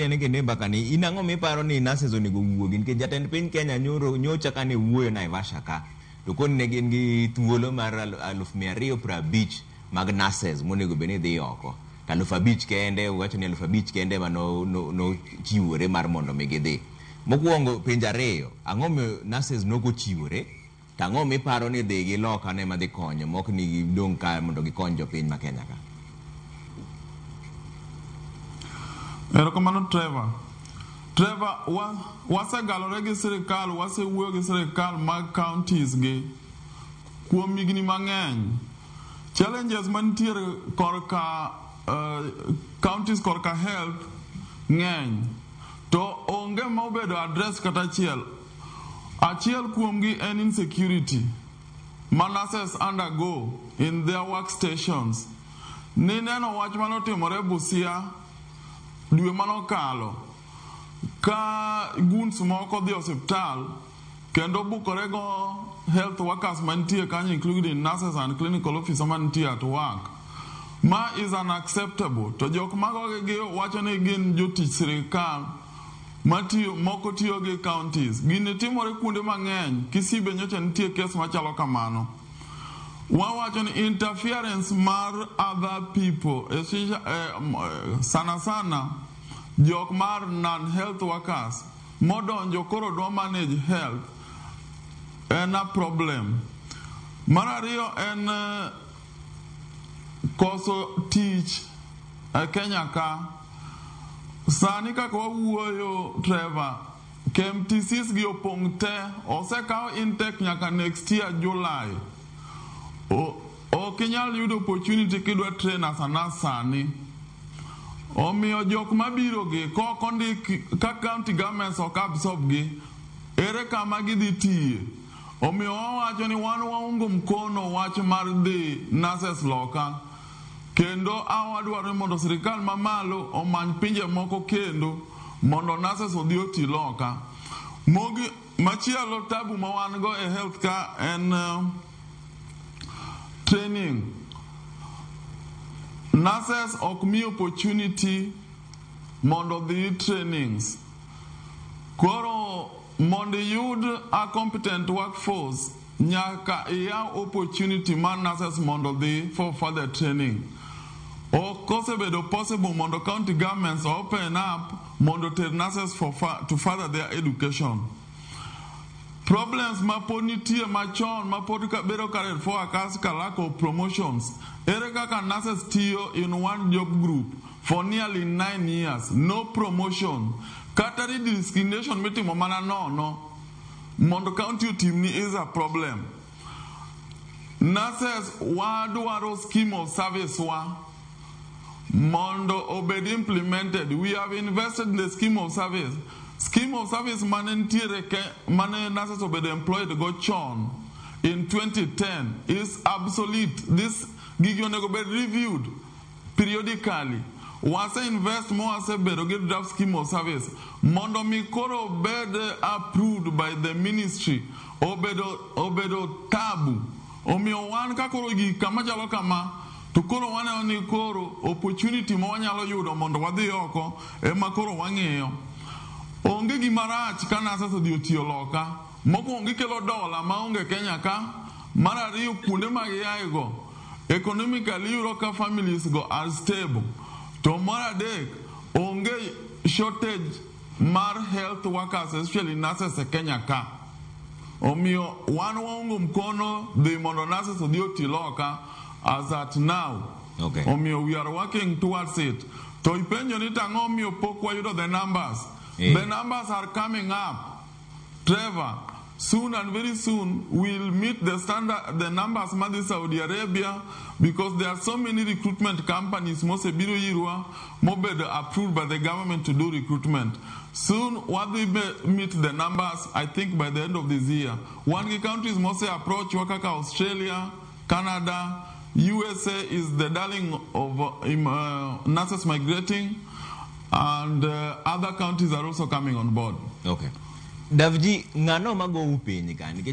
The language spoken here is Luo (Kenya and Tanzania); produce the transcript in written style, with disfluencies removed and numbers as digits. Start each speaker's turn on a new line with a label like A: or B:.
A: Ane kendo e mbaka ni in ang'o miparo ni nurses onego wuogi nikech jatend piny Kenya nyoro nyocha kane wuoyo Naivasha ka to koni ne gin gi thuolo mar 250,000 mag nurses monego bed ni dhi oko to 5,000 kende wacho ni 5,000 kende ema nochiwore mar mondo mi gidhi. Mokwongo penjo ariyo, ang'o miyo nurses nok ochiwore to ang'o miparo ni dhi gi loka ne ema dhi konyo mok ni gidong' ka mondo gikony jopiny ma Kenya ka?
B: Erokamano Trevor. Trevor, wa, wasegalore gi sirikal, wasewuoyo gi sirikal mag counties gi kuom higni mang'eny. Challenges mantiere korka counties korka health ng'eny to onge ma obedo address kata achiel. Achiel kuomgi en insecurity ma nurses undergo in their workstations. Nineno wach manotimore Busia dwe manokalo ka goons moko dhi osiptal kendo bukore go health workers mantie kanyo including nurses and clinical officer mantie at work. Ma is unacceptable. To jok magogi gi wacho ni gin jotich sirikal matiyo moko tiyo gi counties. Gini timore kuonde mang'eny. Kisii be nyocha nitie kes machalo kamano. Wawacho ni interference mar other people especially, sana sana jok mar non health workers modonjo koro dwa manage health en a problem. Mar ariyo en koso tich e Kenya ka. Sani kaka wawuoyo Trevor, KMTCs gi opong' te, osekaw intake nyaka next year July. Ok inyal yudo opportunity kidwa train as a nurse sani. Omiyo jok mabiro gi kok ondik ka county governments ok absorb gi, ere kama gidhi tiye? Omiyo wawacho ni wan waungo mkono wach mar dhi nurses loka. Kendo awadwaro ni mondo sirikal mamalo omany pinje moko kendo mondo nurses odhi oti loka. Mogi machielo tabu ma wan go e health ka en training. Nurses ok mi opportunity mondo odhi trainings. Koro mondo iyud a competent workforce nyaka iyaw opportunity mar nurses mondo odhi for further training. Ok osebedo possible mondo county governments open up mondo ter nurses for to further their education. Problems ma pod nitie machon ma pod bedo carried forward kaka lack of promotions. Ere kaka nurses tiyo in one job group for nearly 9 years, no promotion. Kata redesignation mitimo mana nono mondo county otimni is a problem. Nurses wadwaro scheme of service wa mondo obed implemented. We have invested in the scheme of service. Scheme of service mane nitiere ke mane nurses obedo employed go chon in 2010 is obsolete. This gigi onego bed reviewed periodically. Wase invest mo wasebedo gi draft scheme of service mondo mi koro bed approved by the ministry obedo tabu. Omiyo wan ka koro gik kama chalo kama to koro waneno ni koro opportunity ma wanyalo yudo mondo wadhi oko ema koro wang'iyo. Onge gima rach ka nurses odhi otiyo loka. Mokwongo gikelo dola maonge Kenya ka. Mar ariyo kuonde ma giaye go economically iyudo ka families go are stable. To mar adek onge shortage mar health workers especially nurses e Kenya ka. Omiyo wan waungo mkono dhi mondo nurses odhi oti loka as at now. Omiyo we are working towards it. To ipenjo ni tang'o omiyo pok wayudo the numbers. The numbers are coming up. Trevor, soon and very soon we'll meet the standard, the numbers madhi Saudi Arabia because there are so many recruitment companies mosebiro irwa mobedo approved by the government to do recruitment. Soon wadhi meet the numbers, I think by the end of this year. Wan gi countries mose approach wa kaka Australia, Canada, USA is the darling of nurses migrating, and other countries are also coming on board.
A: Okay. Davji, ng'ano magou piny ka? Nikech